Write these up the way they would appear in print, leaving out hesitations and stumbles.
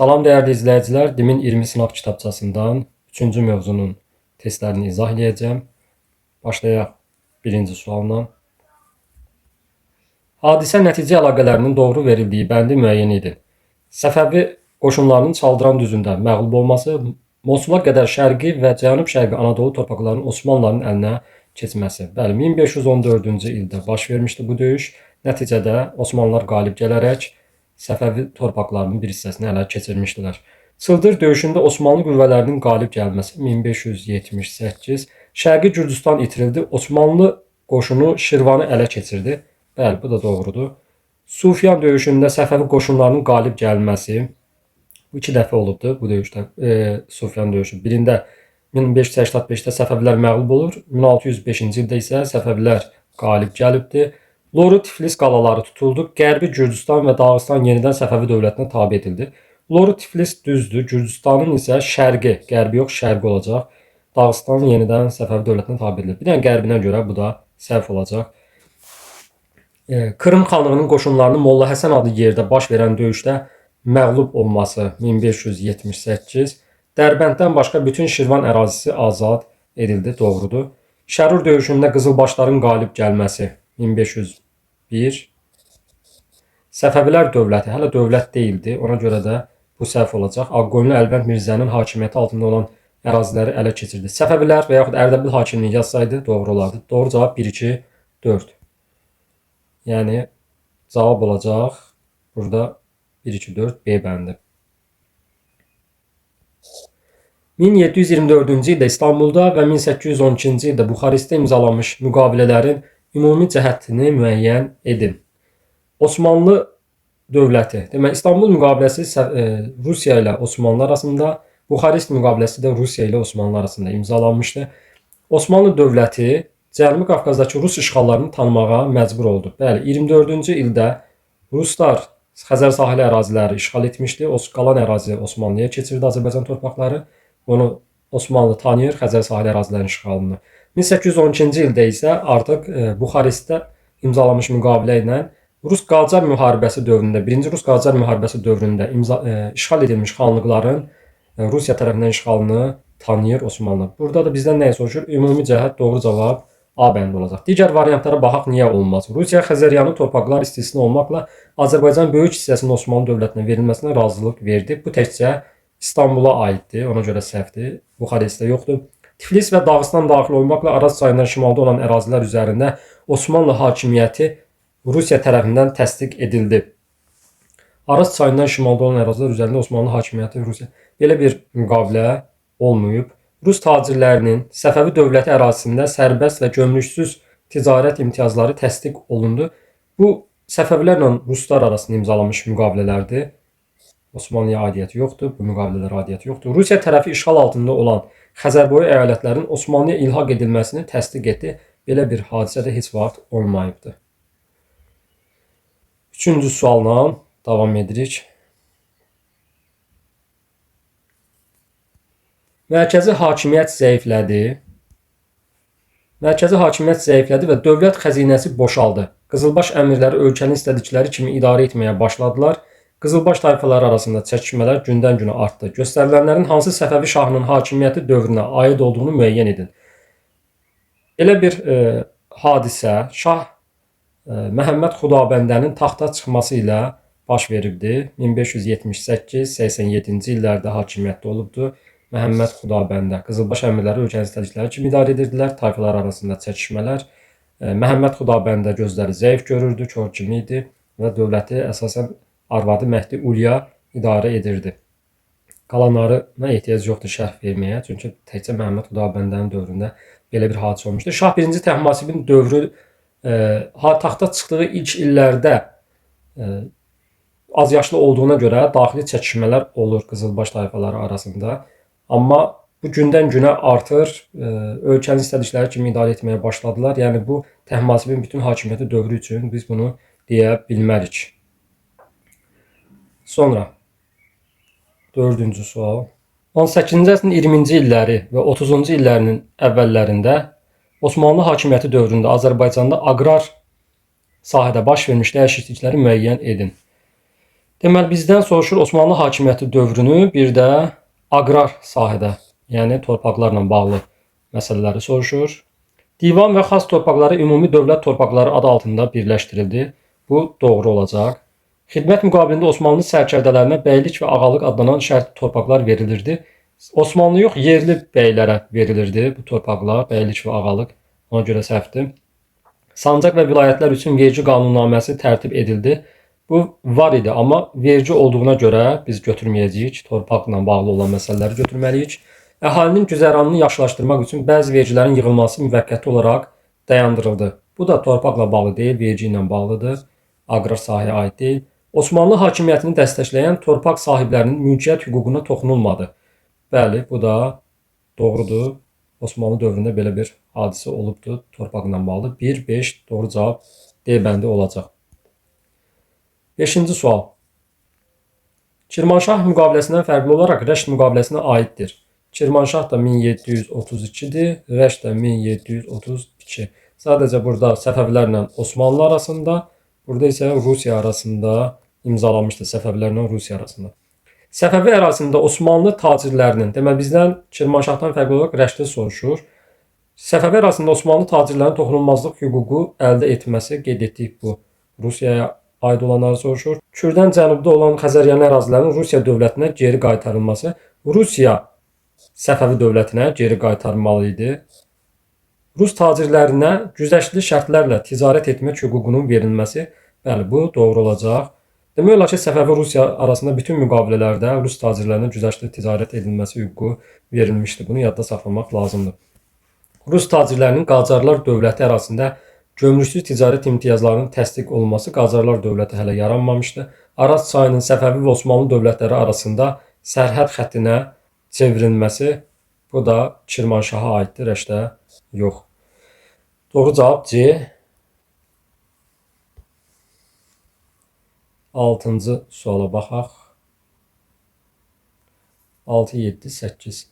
Salam dəyərli izləyicilər, DİM-in 20 sınaq kitabçasından 3-cü mövzunun testlərini izah eləyəcəm. Başlayaq birinci sualla. Hadisə nəticə əlaqələrinin doğru verildiyi bəndi müəyyən edin. Səfəvi qoşunlarının Çaldıran düzündə məğlub olması, Mosula qədər şərqi və cənub-şərqi Anadolu torpaqlarının Osmanlıların əlinə keçməsi. Bəli, 1514-cü ildə baş vermişdi bu döyüş. Nəticədə Osmanlılar qalib gələrək Səfəvi torpaqlarının bir hissəsini ələ keçirmişdilər. Çıldır döyüşündə Osmanlı qüvvələrinin qalib gəlməsi 1578, Şərqi Gürcüstan itirildi, Osmanlı qoşunu Şirvanı ələ keçirdi. Bəli, bu da doğrudur. Sufyan döyüşündə Səfəvi qoşunlarının qalib gəlməsi bu iki dəfə olubdu bu döyüşdə, Sufyan döyüşü. Birində 1585-də Səfəvilər məğlub olur, 1605-ci ildə isə Səfəvilər qalib gəlibdi. Loru Tiflis qalaları tutuldu. Qərbi Gürcüstan və Dağıstan yenidən Səfəvi dövlətinə tabe edildi. Loru Tiflis düzdür, Gürcüstanın isə şərqi, qərbi yox, şərqi olacaq. Dağıstan yenidən Səfəvi dövlətinə tabe edilir. Bir dənə qərbinə görə bu da səhv olacaq. Krım xanlığının qoşunlarının Molla Həsən adlı yerdə baş verən döyüşdə məğlub olması 1578. Dərbənddən başqa bütün Şirvan ərazisi azad edildi, doğrudur. Şərur döyüşündə Qızılbaşların qalib gəlməsi 1501. Səfəvilər dövləti hələ dövlət deyildi, ona görə də bu səhv olacaq. Ağqoyunlu Əlbənd Mirzənin hakimiyyəti altında olan əraziləri ələ keçirdi. Səfəvilər və yaxud Ərdəbil hakimliyi yazsaydı doğru olardı. Doğru cavab 1, 2, 4. Yəni cavab olacaq burada 1, 2, 4 B bəndi. 1724-cü ildə İstanbulda və 1812-ci ildə Buxarestdə imzalanmış müqavilələrin ümumi cəhətini müəyyən edin. Osmanlı dövləti, demək İstanbul müqaviləsi Rusiya ilə Osmanlı arasında, Buxarest müqaviləsi də Rusiya ilə Osmanlı arasında imzalanmışdı. Osmanlı dövləti Cənubi Qafqazdakı Rus işğallarını tanımağa məcbur oldu. Bəli, 24-cü ildə Ruslar Xəzər sahili əraziləri işğal etmişdi. O qalan ərazi Osmanlıya keçirdi Azərbaycan torpaqları. Onu Osmanlı tanıyır Xəzər sahili ərazilərinin işğalını. 1812-ci ildə isə artıq Buxarestdə imzalanmış müqavilə ilə Rus-Qacar müharibəsi dövründə, 1-ci Rus-Qacar müharibəsi dövründə işğal edilmiş xanlıqların Rusiya tərəfindən işğalını tanıyır Osmanlı. Burada da bizdən nəyi soruşur? Ümumi cəhət doğru cavab A bəndi olacaq. Digər variantlara baxaq niyə olmaz? Rusiya Xəzəryanı torpaqlar istisna olmaqla Azərbaycan böyük hissəsinin Osmanlı dövlətinə verilməsinə razılıq verdi. Bu təkcə İstanbula aiddir, ona görə səhvdir. Buxarestdə yoxdur. Tiflis və Dağıstan daxil olmaqla Araz çayından şimalda olan ərazilər üzərində Osmanlı hakimiyyəti Rusiya tərəfindən təsdiq edildi. Araz çayından şimalda olan ərazilər üzərində Osmanlı hakimiyyəti Rusiya belə bir müqavilə olmayıb. Rus tacirlərinin Səfəvi dövləti ərazisində sərbəst və gömrüksüz ticarət imtiyazları təsdiq olundu. Bu Səfəvilərlə Ruslar arasında imzalanmış müqavilələrdir. Osmanlıya aidiyyəti yoxdur, bu müqavilələrə aidiyyəti yoxdur. Rusiya tərəfi işğal altında olan Xəzərboyu əyalətlərin Osmanlıya ilhaq edilməsini təsdiq etdi. Belə bir hadisə də heç vaxt olmayıbdır. Üçüncü sualla davam edirik. Mərkəzi hakimiyyət zəiflədi. Mərkəzi hakimiyyət zəiflədi və dövlət xəzinəsi boşaldı. Qızılbaş əmirləri ölkəni istədikləri kimi idarə etməyə başladılar. Qızılbaş tayfaları arasında çəkişmələr gündən-günə artdı. Göstərilənlərin hansı Səfəvi şahının hakimiyyəti dövrünə aid olduğunu müəyyən edin. Belə bir hadisə Şah Məhəmməd Xudabəndənin taxta çıxması ilə baş veribdi. 1578-87-ci illərdə hakimiyyətdə olubdu. Məhəmməd Xudabəndə. Qızılbaş əmirləri ölkəni istədikləri kimi idarə edirdilər. Tayfalar arasında çəkişmələr. Məhəmməd Xudabəndə gözləri zəif görürdü, kor kimi idi və dövləti əsasən arvadı Məhdi Ulya idarə edirdi. Qalanlarına ehtiyac yoxdur şərh verməyə, çünki təkcə Məhəmməd Xudabəndənin dövründə belə bir hadisə olmuşdu. Şah 1-ci Təhmasibin dövrü taxta çıxdığı ilk illərdə az yaşlı olduğuna görə daxili çəkişmələr olur Qızılbaş tayfaları arasında. Amma bu gündən günə artır, ölkəni istədikləri kimi idarə etməyə başladılar. Yəni bu Təhmasibin bütün hakimiyyəti dövrü üçün biz bunu deyə bilmərik. Sonra dördüncü sual. 18-ci əsrin 20-ci illəri və 30-cu illərinin əvvəllərində Osmanlı hakimiyyəti dövründə Azərbaycanda aqrar sahədə baş vermiş dəyişiklikləri müəyyən edin. Deməli, bizdən soruşur Osmanlı hakimiyyəti dövrünü, bir də aqrar sahədə, yəni torpaqlarla bağlı məsələləri soruşur. Divan və xas torpaqları ümumi dövlət torpaqları adı altında birləşdirildi. Bu doğru olacaq. Xidmət müqabilində Osmanlı sərkərdələrinə bəylik və ağalıq adlanan şərtli torpaqlar verilirdi. Osmanlı yox, yerli bəylərə verilirdi bu torpaqlar, bəylik və ağalıq. Ona görə səhvdir. Sancaq və vilayətlər üçün vergi qanunnaməsi tərtib edildi. Bu var idi, amma vergi olduğuna görə biz götürməyəcəyik. Torpaqla bağlı olan məsələləri götürməliyik. Əhalinin güzəranını yaxşılaşdırmaq üçün bəzi vergilərin yığılması müvəqqəti olaraq dayandırıldı. Bu da torpaqla bağlı deyil, vergi ilə bağlıdır. Aqrar sahəyə aid deyil. Osmanlı hakimiyyətini dəstəkləyən torpaq sahiblərinin mülkiyyət hüququna toxunulmadı. Bəli, bu da doğrudur. Osmanlı dövründə belə bir hadisə olubdur torpaqla bağlı. 1, 5 doğru cavab D bəndi olacaq. 5-ci sual. Kirmanşah müqaviləsindən fərqli olaraq Rəşt müqaviləsinə aiddir. Kirmanşah da 1732-dir, Rəşt də 1732. Sadəcə burada Səfəvilərlə Osmanlı arasında, burada isə Rusiya arasında imzalanmışdı, Səfəvilərlə Rusiya arasında. Səfəvi ərazisində Osmanlı tacirlərinin, deməli bizdən Kirmanşahdan fərqli olaraq Rəşdi soruşur. Səfəvi ərazisində Osmanlı tacirlərinin toxunulmazlıq hüququ əldə etməsi, qeyd etdik bu Rusiyaya aid olanları soruşur. Kürdən cənubda olan Xəzəryanı ərazilərinin Rusiya dövlətinə geri qaytarılması, Rusiya Səfəvi dövlətinə geri qaytarılmalı idi. Rus tacirlərinə güzəştli şərtlərlə ticarət etmək hüququnun verilməsi, bəli, bu doğru olacaq. Demək olar ki, Səfəvi Rusiya arasında bütün müqavilələrdə Rus tacirlərinə güzəştli ticarət edilməsi hüququ verilmişdi. Bunu yadda saxlamaq lazımdır. Rus tacirlərinin Qacarlar dövləti ərazisində gömrüksüz ticarət imtiyazlarının təsdiq olunması, Qacarlar dövləti hələ yaranmamışdı. Araz çayının Səfəvi və Osmanlı dövlətləri arasında sərhəd xəttinə çevrilməsi, bu da Kirmanşaha aiddir, Rəşdə yox. Doğru cavab C. 6-cı suala baxaq. 6, 7, 8.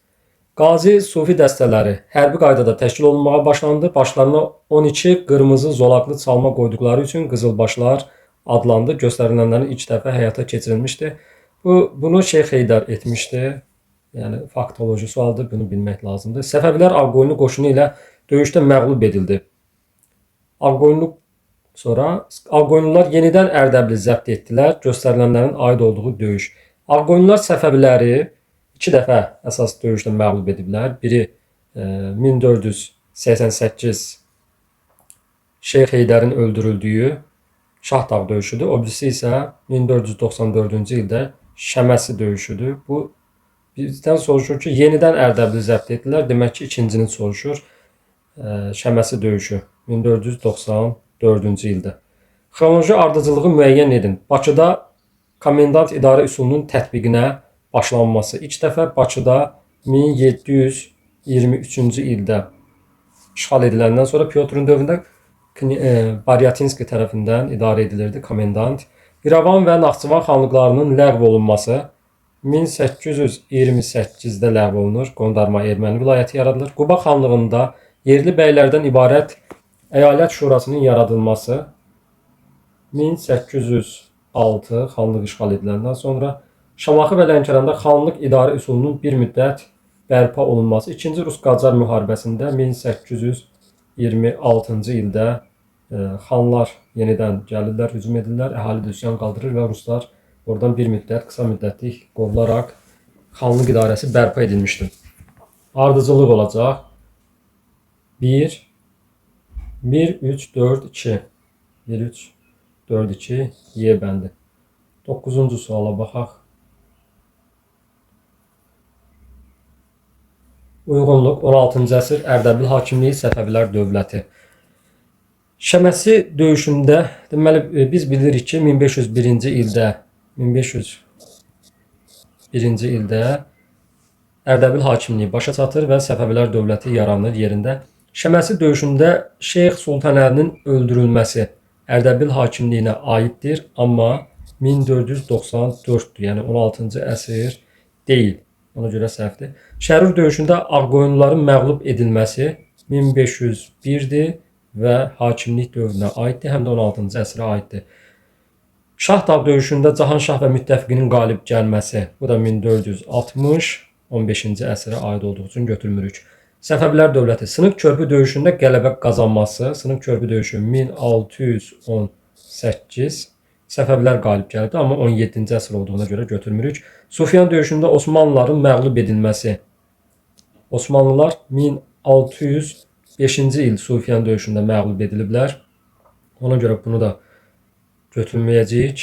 Qazi Sufi dəstələri hərbi qaydada təşkil olunmağa başlandı. Başlarına 12 qırmızı zolaqlı çalma qoyduqları üçün qızılbaşlar adlandı. Göstərilənlərin ilk dəfə həyata keçirilmişdi. Bunu Şeyx Heydər etmişdi. Yəni faktoloji sualdır, bunu bilmək lazımdır. Səfəvilər Ağqoyunlu qoşunu ilə döyüşdə məğlub edildi. Ağqoyunlu sonra Ağqoyunlular yenidən Ərdəbili zəbt etdilər. Göstərilənlərin aid olduğu döyüş. Ağqoyunlular Səfəviləri iki dəfə əsas döyüşdə məğlub ediblər. Biri 1488 Şeyx Heydərin öldürüldüyü Şahdağ döyüşüdür. O birisi isə 1494-cü ildə Şəməsi döyüşüdür. Bu bizdən soruşur ki, yenidən Ərdəbili zəbt etdilər. Demək ki, ikincini soruşur. Şəməsi döyüşü 1494-cü ildə. Xronoloji ardıcıllığı müəyyən edin. Bakıda komendant idarə üsulunun tətbiqinə başlanması. İlk dəfə Bakıda 1723-cü ildə işğal ediləndən sonra Pyotrun dövründə Baryatinski tərəfindən idarə edilirdi komendant. İrəvan və Naxçıvan xanlıqlarının ləğv olunması 1828-də ləğv olunur. Qondarma erməni vilayəti yaradılır. Quba xanlığında yerli bəylərdən ibarət əyalət şurasının yaradılması 1806 xanlıq işğal ediləndən sonra Şamaxı və Lənkəranda xanlıq idarə üsulunun bir müddət bərpa olunması 2-ci Rus-Qacar müharibəsində 1826-cı ildə xanlar yenidən gəlirlər, hücum edirlər, əhali də üsyan qaldırır və ruslar oradan bir müddət, qısa müddətlik qovularaq xanlıq idarəsi bərpa edilmişdir. Ardıcıllıq olacaq. 1 1 3 4 2 1 3 4 2 Y bəndi. 9-cu suala baxaq. Uyğunluq 16-cı əsr Ərdəbil hakimliyi Səfəvilər dövləti. Şəməsi döyüşündə deməli biz bilirik ki 1501-ci ildə 1501-ci ildə Ərdəbil hakimliyi başa çatır və Səfəvilər dövləti yaranır yerində. Şəməsi döyüşündə Şeyx Sultanəlinin öldürülməsi Ərdəbil hakimliyinə aiddir, amma 1494-dür, yəni 16-cı əsr deyil. Ona görə səhvdir. Şərur döyüşündə Ağqoyunluların məğlub edilməsi 1501-dir və hakimlik dövrünə aiddir, həm də 16-cı əsrə aiddir. Şah Dağ döyüşündə Cahanşah və müttəfiqinin qalib gəlməsi. Bu da 1460, 15-ci əsrə aid olduğu üçün götürmürük. Səfəvilər dövləti Sınıq körpü döyüşündə qələbə qazanması. Sınıq körpü döyüşü 1618. Səfəvilər qalib gəlibdi, amma 17-ci əsr olduğuna görə götürmürük. Sufyan döyüşündə Osmanlıların məğlub edilməsi. Osmanlılar 1605-ci il Sufyan döyüşündə məğlub ediliblər. Ona görə bunu da götürməyəcəyik.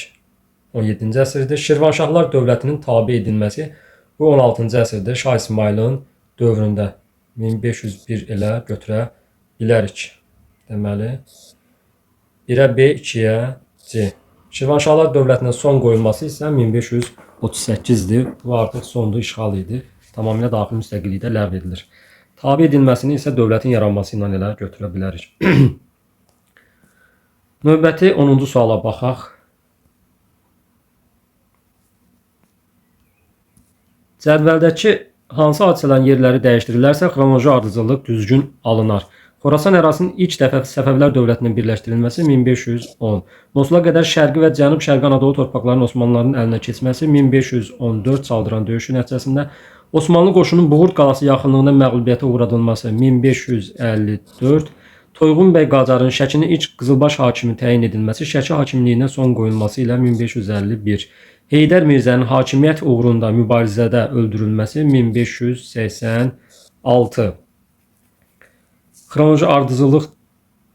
17-ci əsrdir. Şirvanşahlar dövlətinin tabe edilməsi bu 16-cı əsrdir. Şah İsmayılın dövründə 1501 elə götürə bilərik. Deməli, 1-ə B, 2-yə C. Şirvanşahlar dövlətinə son qoyulması isə 1538-dir. Bu artıq sondur, işğal idi. Tamamilə daxili müstəqillik də ləğv edilir. Tabe edilməsini isə dövlətin yaranması ilə elə götürə bilərik. Növbəti 10-cu suala baxaq. Cədvəldəki hansı hadisələrin yerləri dəyişdirilərsə, xronoloji ardıcıllıq düzgün alınar. Xorasan ərazisinin ilk dəfə Səfəvilər dövlətinin birləşdirilməsi 1510. Mosula qədər şərqi və cənub-şərqi Anadolu torpaqlarının Osmanlıların əlinə keçməsi 1514 Çaldıran döyüşü nəticəsində. Osmanlı qoşunun Buğurd qalası yaxınlığında məğlubiyyətə uğradılması 1554. Toyğun bəy Qacarın Şəkinin ilk Qızılbaş hakimi təyin edilməsi, Şəki hakimliyinə son qoyulması ilə 1551. Heydər Mirzənin hakimiyyət uğrunda mübarizədə öldürülməsi 1586. Xronoloji ardıcıllıq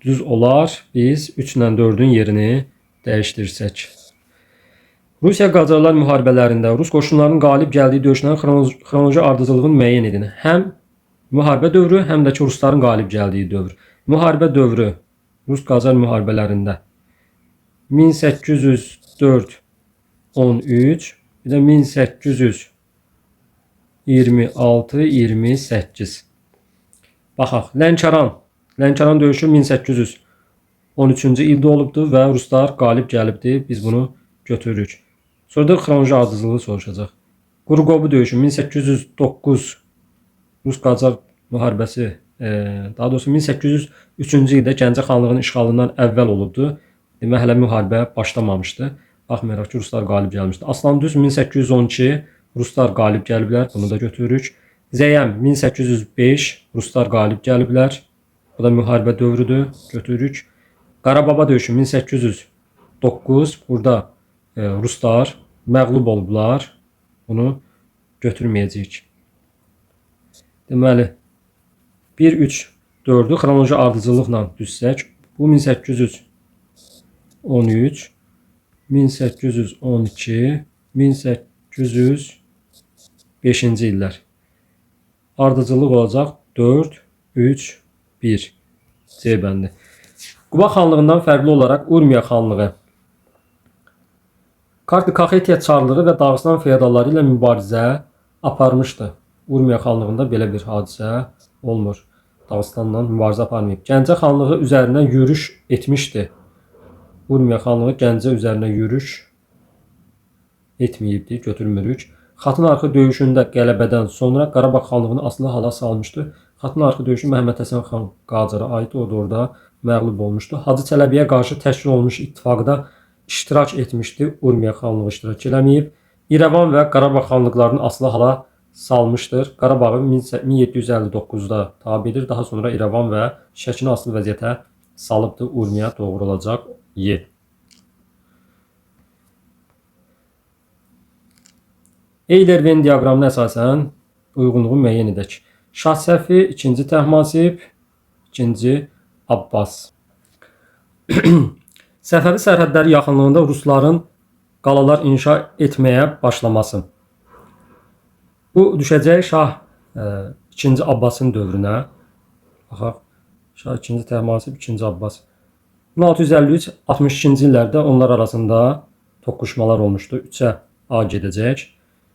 düz olar. Biz 3 ilə 4-ün yerini dəyişdirsək. Rusiya Qacarlar müharibələrində Rus qoşunlarının qalib gəldiyi döyüşlərin xronoloji ardıcıllığını müəyyən edin. Həm müharibə dövrü, həm də ki Rusların qalib gəldiyi dövr. Müharibə dövrü Rus Qacar müharibələrində 1804 13, bir də 1826 28. Baxaq, Lənkəran. Lənkəran döyüşü 1813-cü ildə olubdu və ruslar qalib gəlibdi. Biz bunu götürürük. Sonra da xronoloji ardıcıllığı soruşacaq. Quruqobu döyüşü 1809 Rus Qacar müharibəsi, daha doğrusu 1803-cü ildə Gəncə xanlığının işğalından əvvəl olubdu. Demək, hələ müharibə başlamamışdı. Baxmayaraq ki, ruslar qalib gəlmişdi. Aslandüz 1812 ruslar qalib gəliblər. Bunu da götürürük. Zəyəm 1805 ruslar qalib gəliblər. Bu da müharibə dövrüdür. Götürürük. Qarababa döyüşü 1809 burada ruslar məğlub olublar. Bunu götürməyəcəyik. Deməli, 1, 3, 4-ü xronoloji ardıcıllıqla düzsək, bu 1813, 1812, 1805-ci illər. Ardıcıllıq olacaq 4, 3, 1. C bəndi. Quba xanlığından fərqli olaraq Urmiya xanlığı Kartli Kaxetiya çarlığı və Dağıstan feodalları ilə mübarizə aparmışdı. Urmiya xanlığında belə bir hadisə olmur. Dağıstanla mübarizə aparmayıb. Gəncə xanlığı üzərinə yürüş etmişdi. Urmiya xanlığı Gəncə üzərinə yürüş etməyibdi, götürmürük. Xatın arxı döyüşündə qələbədən sonra Qarabağ xanlığını asılı hala salmışdı. Xatın arxı döyüşü Məhəmməd Həsən xan Qacara aid, o da orada məğlub olmuşdu. Hacı Çələbiyə qarşı təşkil olunmuş ittifaqda iştirak etmişdi. Urmiya xanlığı iştirak eləməyib. İrəvan və Qarabağ xanlıqlarını asılı hala salmışdır. Qarabağı 1759-da tabe edir. Daha sonra İrəvan və Şəkini asılı vəziyyətə salıbdır. Urmiya doğru olacaq. Y. Euler-Venn diaqramına əsasən uyğunluğu müəyyən edək. Şah Səfi, 2-ci Təhmasib, 2-ci Abbas. Səfəvi sərhədləri yaxınlığında rusların qalalar inşa etməyə başlaması. Bu düşəcək Şah 2-ci Abbasın dövrünə. Baxaq, Şah 2-ci Təhmasib, 2-ci Abbas. 1653-62-ci illərdə onlar arasında toqquşmalar olmuşdu. 3-ə A gedəcək.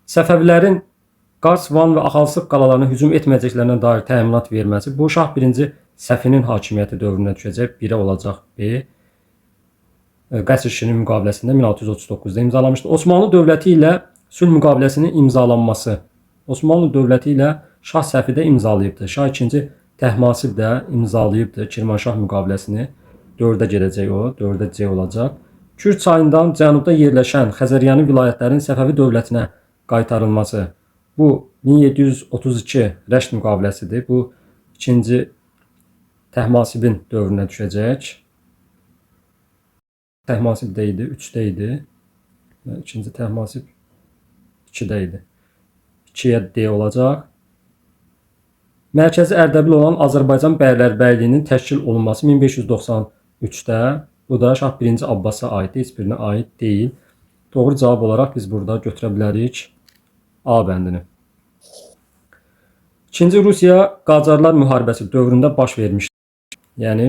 Səfəvilərin Qars, Van və Axalsıq qalalarına hücum etməyəcəklərinə dair təminat verməsi bu Şah 1-ci Səfinin hakimiyyəti dövrünə düşəcək. 1-ə olacaq B. Qəsr Şirin müqaviləsində 1639-da imzalamışdı. Osmanlı dövləti ilə sülh müqaviləsinin imzalanması. Osmanlı dövləti ilə Şah Səfi də imzalayıbdı. Şah 2-ci Təhmasib də imzalayıbdı Kirmanşah müqaviləsini. 4-ə gedəcək o. 4-ə C olacaq. Kür çayından cənubda yerləşən Xəzəryanı vilayətlərin Səfəvi dövlətinə qaytarılması. Bu 1732 Rəşt müqaviləsidir. Bu ikinci Təhmasibin dövrünə düşəcək. Təhmasib də idi, 3-də idi. İkinci Təhmasib 2-də idi. 2-yə D olacaq. Mərkəzi Ərdəbil olan Azərbaycan bəylərbəyliyinin təşkil olunması 1593-də. Bu da Şah 1-ci Abbasa aiddir, heç birinə aid deyil. Doğru cavab olaraq biz burada götürə bilərik A bəndini. İkinci Rusiya Qacarlar müharibəsi dövründə baş vermişdir. Yəni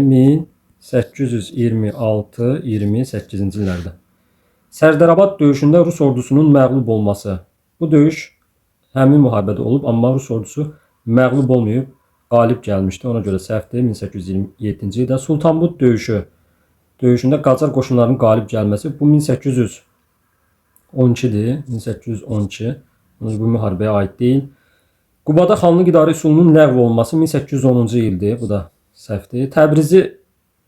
1826-28-ci illərdə. Sərdərabad döyüşündə Rus ordusunun məğlub olması. Bu döyüş həmin müharibədə olub, amma Rus ordusu məğlub olmayıb, qalib gəlmişdi. Ona görə səhvdir. 1827-ci ildə Sultanbud döyüşündə Qacar qoşunlarının qalib gəlməsi bu 1812-dir. 1812. Bu müharibəyə aid deyil. Qubada xanlıq idarə üsulunun ləğv olunması 1810-cu ildir. Bu da səhvdir. Təbrizi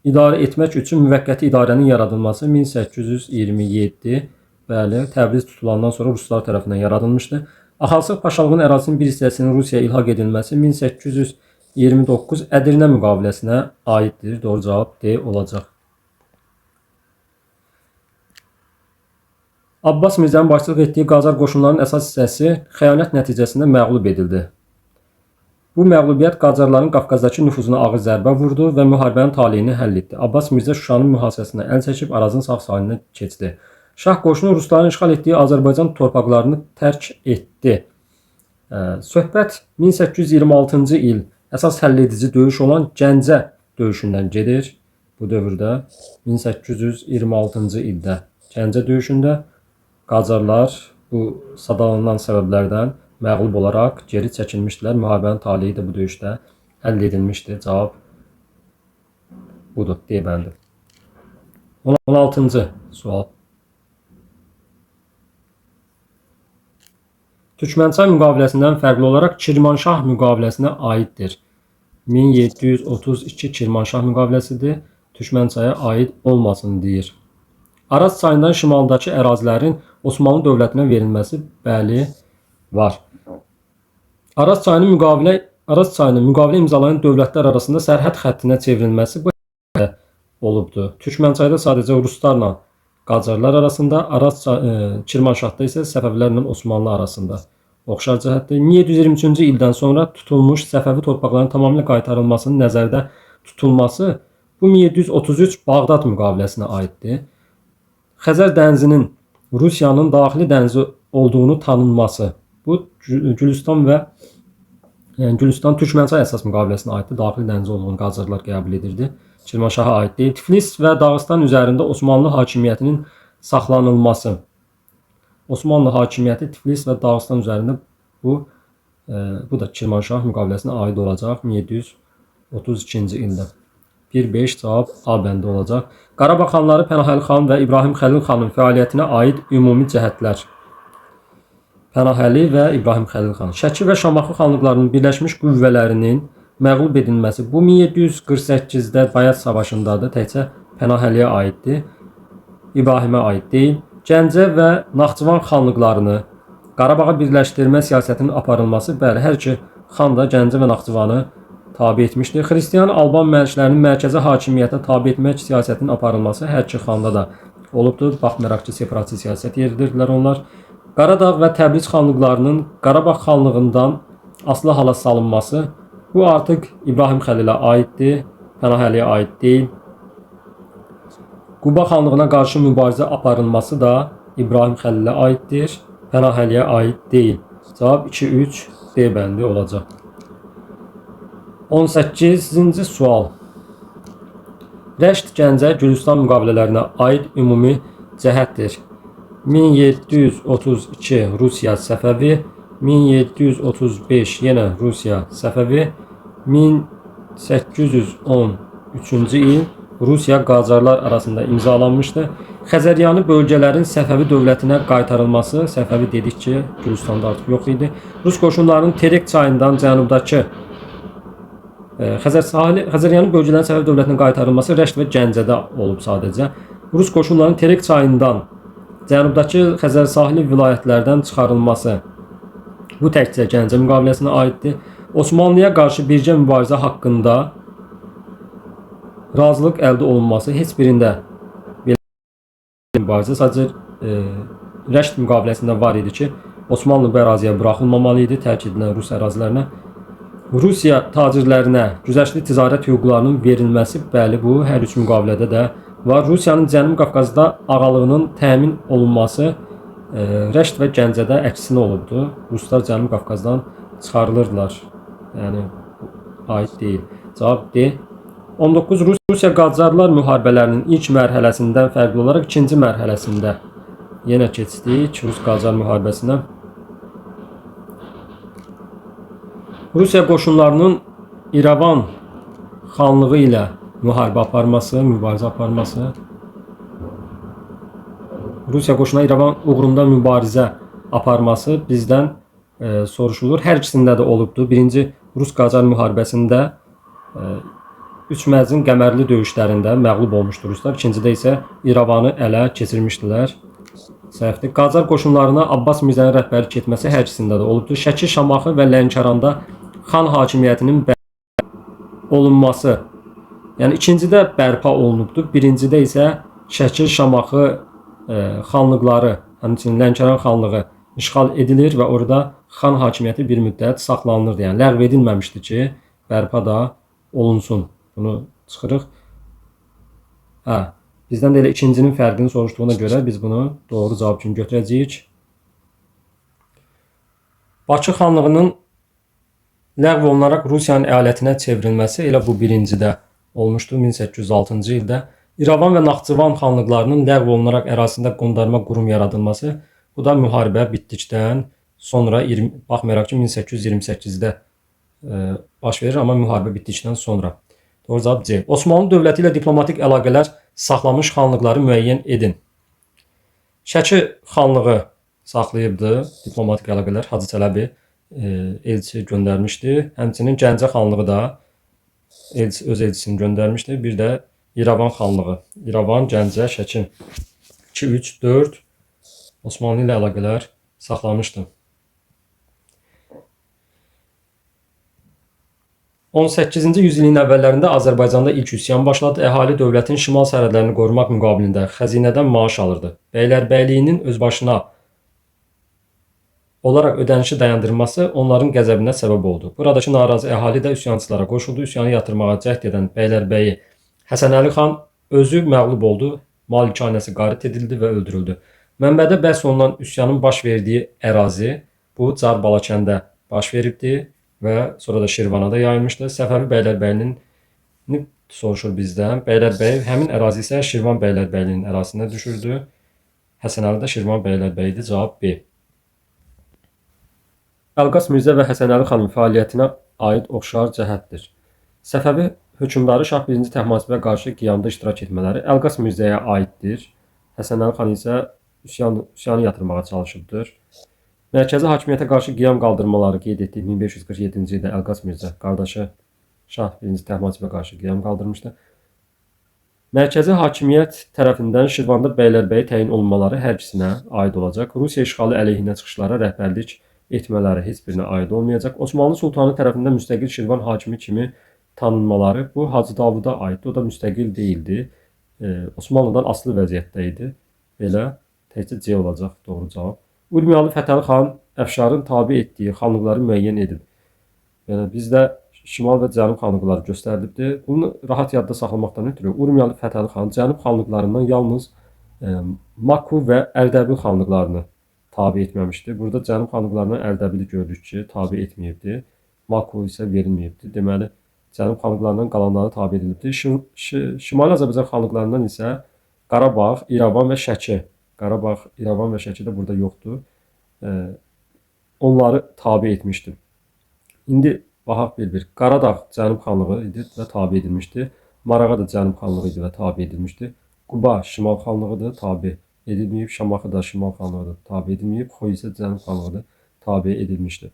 idarə etmək üçün müvəqqəti idarənin yaradılması 1827. Bəli, Təbriz tutulandan sonra ruslar tərəfindən yaradılmışdı. Axalsıq Paşalığının ərazisinin bir hissəsinin Rusiyaya ilhaq edilməsi 1829 Ədirnə müqaviləsinə aiddir. Doğru cavab D olacaq. Abbas Mirzənin başçılıq etdiyi Qacar qoşunlarının əsas hissəsi xəyanət nəticəsində məğlub edildi. Bu məğlubiyyət Qacarların Qafqazdakı nüfuzuna ağır zərbə vurdu və müharibənin taleyini həll etdi. Abbas Mirzə Şuşanın mühasirəsinə əl çəkib Arazın sağ sahilinə keçdi. Şah qoşunu rusların işğal etdiyi Azərbaycan torpaqlarını tərk etdi. Söhbət 1826-cı il əsas həlledici döyüş olan Gəncə döyüşündən gedir. Bu dövrdə 1826-cı ildə Gəncə döyüşündə Qacarlar bu sadalanan səbəblərdən məğlub olaraq geri çəkilmişdilər. Müharibənin taleyi də bu döyüşdə həll edilmişdi. Cavab budur, D bəndi. 16-cı sual. Türkmənçay müqaviləsindən fərqli olaraq Kirmanşah müqaviləsinə aiddir. 1732 Kirmanşah müqaviləsidir. Türkmənçaya aid olmasın deyir. Araz çayından şimaldakı ərazilərin Osmanlı dövlətinə verilməsi, bəli, var. Araz çayının müqavilə imzalayan dövlətlər arasında sərhəd xəttinə çevrilməsi bu olubdur. Türkmənçayda sadəcə ruslarla Qacarlar arasında, Kirmanşahda isə Səfəvilərlə Osmanlı arasında oxşar cəhətdir. 1723-cü ildən sonra tutulmuş Səfəvi torpaqlarının tamamilə qaytarılmasının nəzərdə tutulması bu 1733 Bağdad müqaviləsinə aiddir. Xəzər dənizinin Rusiyanın daxili dənizi olduğunu tanınması. Bu Gülüstan və Gülüstan Türkmənçay əsas müqaviləsinə aiddir. Daxili dənizi olduğunu Qacarlar qəbul edirdi. Kirmanşaha aid deyil. Tiflis və Dağıstan üzərində Osmanlı hakimiyyətinin saxlanılması. Osmanlı hakimiyyəti Tiflis və Dağıstan üzərində bu da Kirmanşah müqaviləsinə aid olacaq 1732-ci ildə. 1-5 cavab A bəndi olacaq. Qarabağ xanları Pənahəli xan və İbrahim Xəlil xanın fəaliyyətinə aid ümumi cəhətlər. Pənahəli və İbrahim Xəlil xan. Şəki və Şamaxı xanlıqlarının birləşmiş qüvvələrinin məğlub edilməsi. Bu 1748-də Bayat savaşındadır. Təkcə Pənahəliyə aiddir. İbrahimə aid deyil. Gəncə və Naxçıvan xanlıqlarını Qarabağa birləşdirmə siyasətinin aparılması, bəli, hər iki xan da Gəncə və Naxçıvanı tabe etmişdir. Xristian Alban məliklərinin mərkəzi hakimiyyətə tabe etmək siyasətinin aparılması hər iki xanda da olubdur. Baxmayaraq ki, separatist siyasət yeridirdilər onlar. Qaradağ və Təbriz xanlıqlarının Qarabağ xanlığından asılı hala salınması bu artıq İbrahim Xəlilə aiddir, Pənahəliyə aid deyil. Quba xanlığına qarşı mübarizə aparılması da İbrahim Xəlilə aiddir, Pənahəliyə aid deyil. Cavab 2-3 D bəndi olacaq. 18-ci sual. Rəşd Gəncə Gülüstan müqavilələrinə aid ümumi cəhətdir. 1732 Rusiya Səfəvi, 1735 yenə Rusiya Səfəvi, 1813-cü il Rusiya Qacarlar arasında imzalanmışdı. Xəzəryanı bölgələrin Səfəvi dövlətinə qaytarılması, Səfəvi dedik ki, Gülüstanda artıq yox idi. Rus qoşunlarının Terek çayından cənubdakı Xəzəryanı bölgələrin Səfəvi dövlətinə qaytarılması Rəşd və Gəncədə olub sadəcə. Rus qoşunlarının Terek çayından cənubdakı Xəzər sahili vilayətlərdən çıxarılması. Bu təkcə Gəncə müqaviləsinə aiddir. Osmanlıya qarşı birgə mübarizə haqqında razılıq əldə olunması heç birində belə mübarizə sadəcə Rəşd müqaviləsində var idi ki, Osmanlı bu əraziyə buraxılmamalı idi, tərk edilən Rus ərazilərinə. Rusiya tacirlərinə güzəştli ticarət hüquqlarının verilməsi, bəli, bu hər üç müqavilədə də var. Rusiyanın Cənubi Qafqazda ağalığının təmin olunması Rəşd və Gəncədə əksinə olubdu. Ruslar Cənubi Qafqazdan çıxarılırdılar. Yəni aid deyil. Cavab D. 19. Rusiya Qacarlar müharibələrinin ilk mərhələsindən fərqli olaraq ikinci mərhələsində yenə keçdik Rus Qacar müharibəsinə. Rusiya qoşunlarının İrəvan xanlığı ilə müharibə aparması, mübarizə aparması. Rusiya qoşuna İrəvan uğrunda mübarizə aparması bizdən soruşulur. Hər ikisində də olubdu. Birinci Rus Qacar müharibəsində Üçməzin Qəmərli döyüşlərində məğlub olmuşdu ruslar. İkincidə isə İrəvanı ələ keçirmişdilər. Səhvdir. Qacar qoşunlarına Abbas Mirzənin rəhbərlik etməsi hər ikisində də olubdu. Şəki, Şamaxı və Lənkəranda xan hakimiyyətinin olunması. Yəni ikincidə bərpa olunubdu. Birincidə isə Şəki, Şamaxı xanlıqları, həmçinin Lənkəran xanlığı işğal edilir və orada xan hakimiyyəti bir müddət saxlanılırdı. Yəni ləğv edilməmişdi ki, bərpa da olunsun. Bunu çıxırıq. Hə, bizdən də elə ikincinin fərqini soruşduğuna görə biz bunu doğru cavab kimi götürəcəyik. Bakı xanlığının ləğv olunaraq Rusiyanın əyalətinə çevrilməsi elə bu birincidə olmuşdu 1806-cı ildə. İrəvan və Naxçıvan xanlıqlarının ləğv olunaraq ərazisində qondarma qurum yaradılması, bu da müharibə bitdikdən sonra, baxmayaraq ki 1828-də baş verir, amma müharibə bitdikdən sonra. Doğru cavab C. Osmanlı dövləti ilə diplomatik əlaqələr saxlamış xanlıqları müəyyən edin. Şəki xanlığı saxlayıbdı diplomatik əlaqələr. Hacı Çələbi elçi göndərmişdi. Həmçinin Gəncə xanlığı da öz elçisini göndərmişdi. Bir də İrəvan xanlığı. İrəvan, Gəncə, Şəki. 2, 3, 4 Osmanlı ilə əlaqələr saxlamışdı. 18-ci yüzilliyin əvvəllərində Azərbaycanda ilk üsyan başladı. Əhali dövlətin şimal sərhədlərini qorumaq müqabilində xəzinədən maaş alırdı. Bəylərbəyliyinin özbaşına olaraq ödənişi dayandırması onların qəzəbinə səbəb oldu. Buradakı narazı əhali də üsyançılara qoşuldu. Üsyanı yatırmağa cəhd edən bəylərbəyi Həsənəli xan özü məğlub oldu. Malikanəsi qarit edildi və öldürüldü. Mənbədə bəhs olunan üsyanın baş verdiyi ərazi bu Car Balakəndə baş veribdi və sonra da Şirvana da yayılmışdı. Səfəvi bəylərbəyinin soruşur bizdən. Bəylərbəyi həmin ərazi isə Şirvan bəylərbəyinin ərazisinə düşürdü. Həsənəli də Şirvan bəylərbəyi idi. Cavab B. Əlqas Mirzə və Həsənəli xanın fəaliyyətinə aid oxşar cəhətdir. Səfəvi hökmdarı Şah I. Təhmasibə qarşı qiyamda iştirak etmələri Əlqas Mirzəyə aiddir. Həsənəli xan isə üsyanı yatırmağa çalışıbdır. Mərkəzi hakimiyyətə qarşı qiyam qaldırmaları qeyd etdik. 1547-ci ildə Əlqas Mirzə qardaşı Şah I. Təhmasibə qarşı qiyam qaldırmışdı. Mərkəzi hakimiyyət tərəfindən Şirvanda bəylərbəyi təyin olunmaları hər ikisinə aid olacaq. Rusiya işğalı əleyhinə çıxışlara rəhbərlik etmələri heç birinə aid olmayacaq. Osmanlı sultanı tərəfindən müstəqil Şirvan hakimi kimi tanınmaları bu Hacı Davuda aiddir. O da müstəqil deyildi. Osmanlıdan asılı vəziyyətdə idi. Belə təkcə C olacaq doğru cavab. Urmiyalı Fətəli xan Əfşarın tabe etdiyi xanlıqları müəyyən edib. Yəni bizdə şimal və cənub xanlıqları göstərilibdir. Bunu rahat yadda saxlamaqdan ötürü Urmiyalı Fətəli xan cənub xanlıqlarından yalnız Maku və Ərdəbil xanlıqlarını tabe etməmişdi. Burada cənub xanlıqlarından Ərdəbili görürük ki, tabe etməyibdi. Maku isə verilməyibdi. Deməli, cənub xanlıqlarından qalanları tabe edilibdi. Şimali Azərbaycan xanlıqlarından isə Qarabağ, İrəvan və Şəki. Qarabağ, İrəvan və Şəki də burada yoxdur. Onları tabe etmişdi. İndi baxaq bir-bir. Qaradağ Cənub xanlığı idi və tabe edilmişdi. Marağa da Cənub xanlığı idi və tabe edilmişdi. Quba Şimal xanlığıdır, tabe edilməyib. Şamaxı da Şimal xanlığıdır, tabe edilməyib. Xoy isə Cənub xanlığıdır, tabe edilmişdi.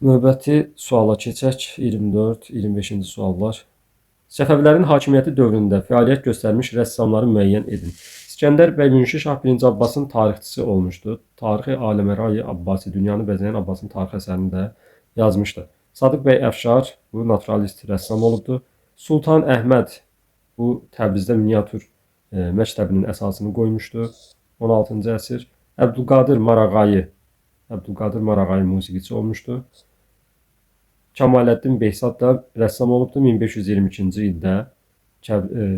Növbəti suala keçək. 24, 25-ci suallar. Səfəvilərin hakimiyyəti dövründə fəaliyyət göstərmiş rəssamları müəyyən edin. İsgəndər bəy Münşi Şah 1-ci Abbasın tarixçisi olmuşdu. Tarixi Aləmərayı Abbasi, dünyanı bəzəyən Abbasın tarixi əsərini də yazmışdı. Sadıq bəy Əfşar bu naturalist rəssam olubdu. Sultan Əhməd bu Təbrizdə miniatür məktəbinin əsasını qoymuşdu. 16-cı əsr. Əbdülqadir Marağayi musiqiçi olmuşdu. Kəmaləddin Behzad da rəssam olubdu. 1522-ci ildə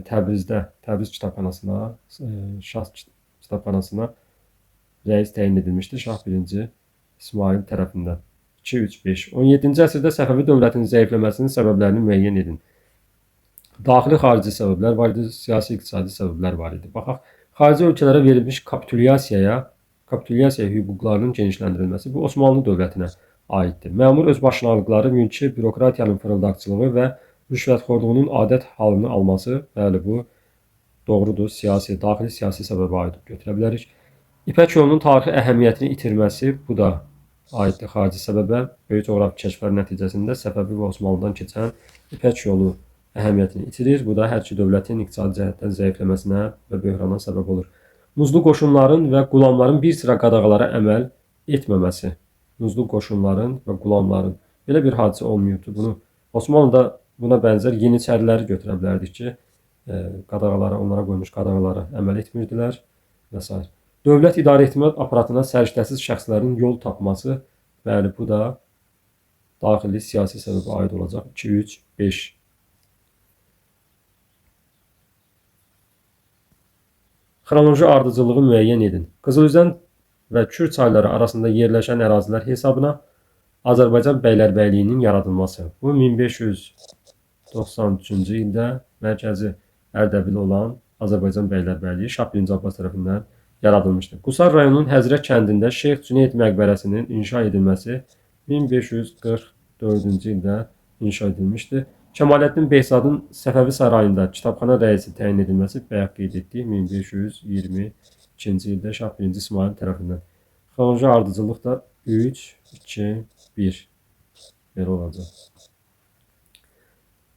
Təbrizdə Təbriz kitabxanasına, Şah kitabxanasına rəis təyin edilmişdi Şah 1-ci İsmail tərəfindən. 2, 3, 5. 17-ci əsrdə Səfəvi dövlətinin zəifləməsinin səbəblərini müəyyən edin. Daxili, xarici səbəblər var idi, siyasi, iqtisadi səbəblər var idi. Baxaq, xarici ölkələrə verilmiş kapitulyasiyaya, kapitulyasiya hüquqlarının genişləndirilməsi bu Osmanlı dövlətinə aiddir. Məmur özbaşınalıqları, mülki bürokratiyanın fırıldaqçılığı və rüşvətxorluğunun adət halını alması, bəli, bu doğrudur, siyasi, daxili siyasi səbəbə aid götürə bilərik. İpək yolunun tarixi əhəmiyyətini itirməsi, bu da aiddir xarici səbəbə. Böyük coğrafi kəşflər nəticəsində Səfəvi və Osmanlıdan keçən İpək yolu əhəmiyyətini itirir. Bu da hər iki dövlətin iqtisadi cəhətdən zəifləməsinə və böhrana səbəb olur. Muzlu qoşunların və qulamların bir sıra qadağalara əməl etməməsi. Muzlu qoşunların və qulamların belə bir hadisə olmayıbdır. Bunu Osmanlıda buna bənzər yeniçəriləri götürə bilərdik ki, qadağalara, onlara qoymuş qadağalara əməl etmirdilər və s. Dövlət idarə etmə aparatına səriştəsiz şəxslərin yol tapması, bəli, bu da daxili siyasi səbəbə aid olacaq. 2, 3, 5. Xronoloji ardıcıllığı müəyyən edin. Qızılüzən və Kür çayları arasında yerləşən ərazilər hesabına Azərbaycan bəylərbəyliyinin yaradılması. Bu 1593-cü ildə mərkəzi Ərdəbil olan Azərbaycan bəylərbəyliyi Şah 1-ci Abbas tərəfindən yaradılmışdır. Qusar rayonunun Həzrət kəndində Şeyx Cüneyd məqbərəsinin inşa edilməsi 1544-cü ildə inşa edilmişdir. Kəmaləddin Behzadın Səfəvi sarayında kitabxana rəisi təyin edilməsi bayaq qeyd etdik 1522-ci ildə Şah 1-ci İsmail tərəfindən. Xronoloji ardıcıllıq da 3, 2, 1 belə olacaq.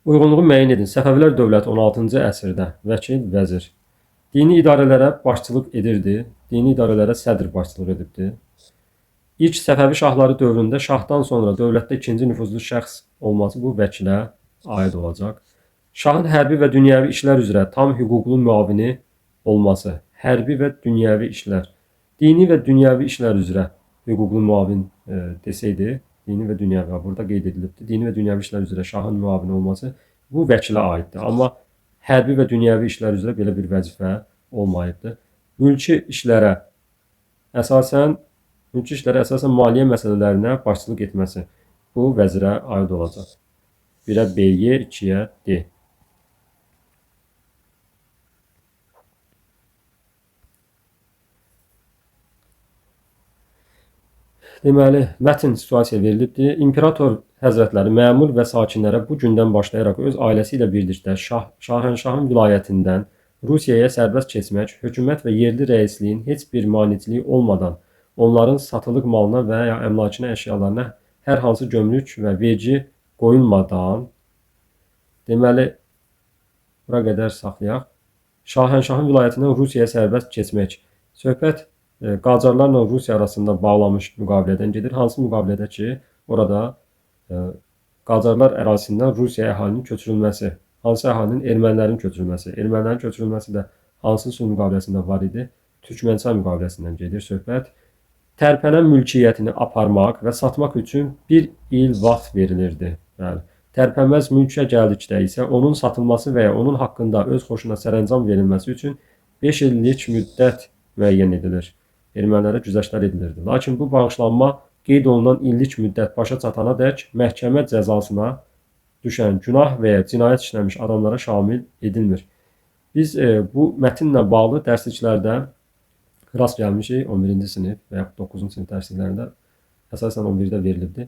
Uyğunluğu müəyyən edin. Səfəvilər dövləti 16-cı əsrdə vəkil, vəzir. Dini idarələrə başçılıq edirdi. Dini idarələrə sədr başçılıq edibdi. İlk Səfəvi şahları dövründə şahdan sonra dövlətdə ikinci nüfuzlu şəxs olması bu vəkilə aid olacaq. Şahın hərbi və dünyəvi işlər üzrə tam hüquqlu müavini olması, hərbi və dünyəvi işlər, dini və dünyəvi işlər üzrə hüquqlu müavin deseydi, dini və dünyəvi, burada qeyd edilibdir. Dini və dünyəvi işlər üzrə şahın müavini olması bu vəkilə aiddir. Amma hərbi və dünyəvi işlər üzrə belə bir vəzifə olmayıbdır. Mülki işlərə əsasən maliyyə məsələlərinə başçılıq etməsi bu vəzirə aid olacaq. 1-ə B, Y, 2-yə D. Deməli, mətn situasiya verilibdir. İmperator həzrətləri məmur və sakinlərə bu gündən başlayaraq öz ailəsi ilə birlikdə Şahənşahın vilayətindən Rusiyaya sərbəst keçmək, hökumət və yerli rəisliyin heç bir maneçiliyi olmadan onların satılıq malına və ya əmlakına, əşyalarına hər hansı gömrük və vergi qoyulmadan, deməli, bura qədər saxlayaq, Şahənşahın vilayətindən Rusiyaya sərbəst keçmək. Söhbət Qacarlarla Rusiya arasında bağlanmış müqavilədən gedir. Hansı müqavilədə ki, orada Qacarlar ərazisindən Rusiya əhalinin köçürülməsi, hansı əhalinin? Ermənilərin köçürülməsi. Ermənilərin köçürülməsi də hansı sülh müqaviləsində var idi? Türkmənçay müqaviləsindən gedir söhbət. Tərpənən mülkiyyətini aparmaq və satmaq üçün bir il vaxt verilirdi. Bəli. Tərpənməz mülkə gəldikdə isə onun satılması və ya onun haqqında öz xoşuna sərəncam verilməsi üçün 5 illik müddət müəyyən edilir. Ermənilərə güzəştlər edilirdi. Lakin bu bağışlanma qeyd olunan illik müddət başa çatana dək məhkəmə cəzasına düşən günah və ya cinayət işləmiş adamlara şamil edilmir. Biz bu mətinlə bağlı dərsliklərdə rast gəlmişik 11-ci sinif və yaxud 9-cu sinif dərsliklərində, əsasən 11-də verilibdir.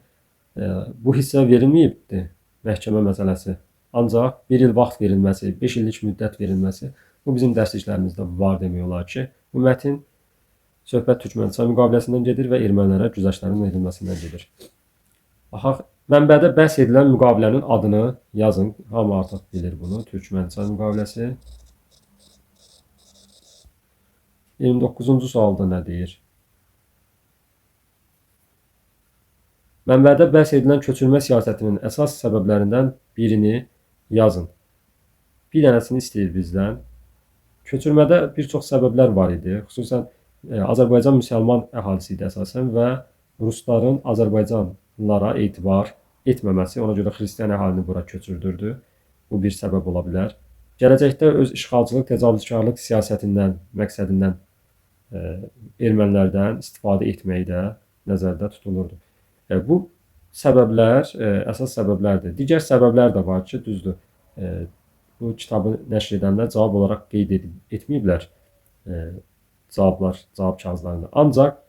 Bu hissə verilməyibdir məhkəmə məsələsi. Ancaq bir il vaxt verilməsi, 5 illik müddət verilməsi bu bizim dərsliklərimizdə var demək olar ki, bu mətin söhbət Türkmənçay müqaviləsindən gedir və ermənilərə güzəştlərin edilməsindən gedir. Baxaq, Mənbədə bəhs edilən müqavilənin adını yazın. Hamı artıq bilir bunu. Türkmənçay müqaviləsi. 29-cu sualda nə deyir? Mənbədə bəhs edilən köçürmə siyasətinin əsas səbəblərindən birini yazın. Bir dənəsini istəyir bizdən. Köçürmədə bir çox səbəblər var idi. Xüsusən Azərbaycan müsəlman əhalisi idi əsasən və rusların Azərbaycanlılara etibar etməməsi, ona görə xristian əhalini bura köçürdürdü. Bu bir səbəb ola bilər. Gələcəkdə öz işğalçılıq, təcavüzkarlıq siyasətindən, məqsədindən ermənilərdən istifadə etmək də nəzərdə tutulurdu. Bu səbəblər əsas səbəblərdir. Digər səbəblər də var ki, düzdür. Bu kitabı nəşr edənlər cavab olaraq qeyd etməyiblər cavablar, cavab kağızlarında. Ancaq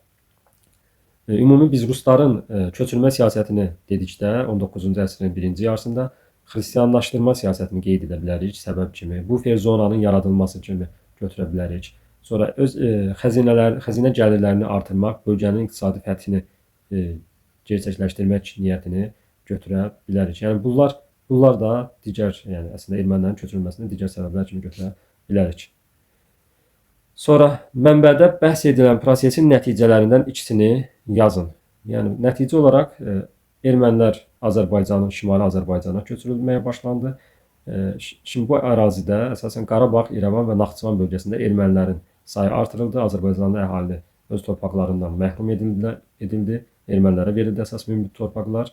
ümumi biz rusların köçürmə siyasətini dedikdə 19-cu əsrin birinci yarısında xristianlaşdırma siyasətini qeyd edə bilərik səbəb kimi. Bufer zonanın yaradılması kimi götürə bilərik. Sonra öz xəzinə gəlirlərini artırmaq, bölgənin iqtisadi fəthini gerçəkləşdirmək niyyətini götürə bilərik. Yəni bunlar da digər, yəni əslində ermənilərin köçürülməsini digər səbəblər kimi götürə bilərik. Sonra mənbədə bəhs edilən prosesin nəticələrindən ikisini yazın. Yəni nəticə olaraq ermənilər Azərbaycanın, Şimali Azərbaycana köçürülməyə başlandı. Şimdi bu ərazidə əsasən Qarabağ, İrəvan və Naxçıvan bölgəsində ermənilərin sayı artırıldı. Azərbaycanlı əhali öz torpaqlarından məhrum edildi. Ermənilərə verildi əsas münbit torpaqlar.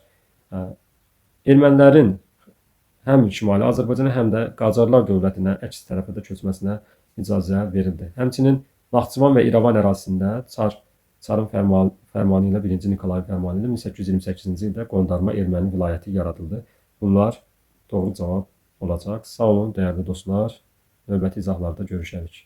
Ermənilərin həm Şimali Azərbaycana, həm də Qacarlar dövlətinə əks tərəfə də köçməsinə icazə verildi. Həmçinin Naxçıvan və İrəvan ərazisində Çarın fərmanı ilə 1-ci Nikolayın fərmanı ilə 1828-ci ildə Qondarma erməni vilayəti yaradıldı. Bunlar doğru cavab olacaq. Sağ olun, dəyərli dostlar. Növbəti izahlarda görüşərik.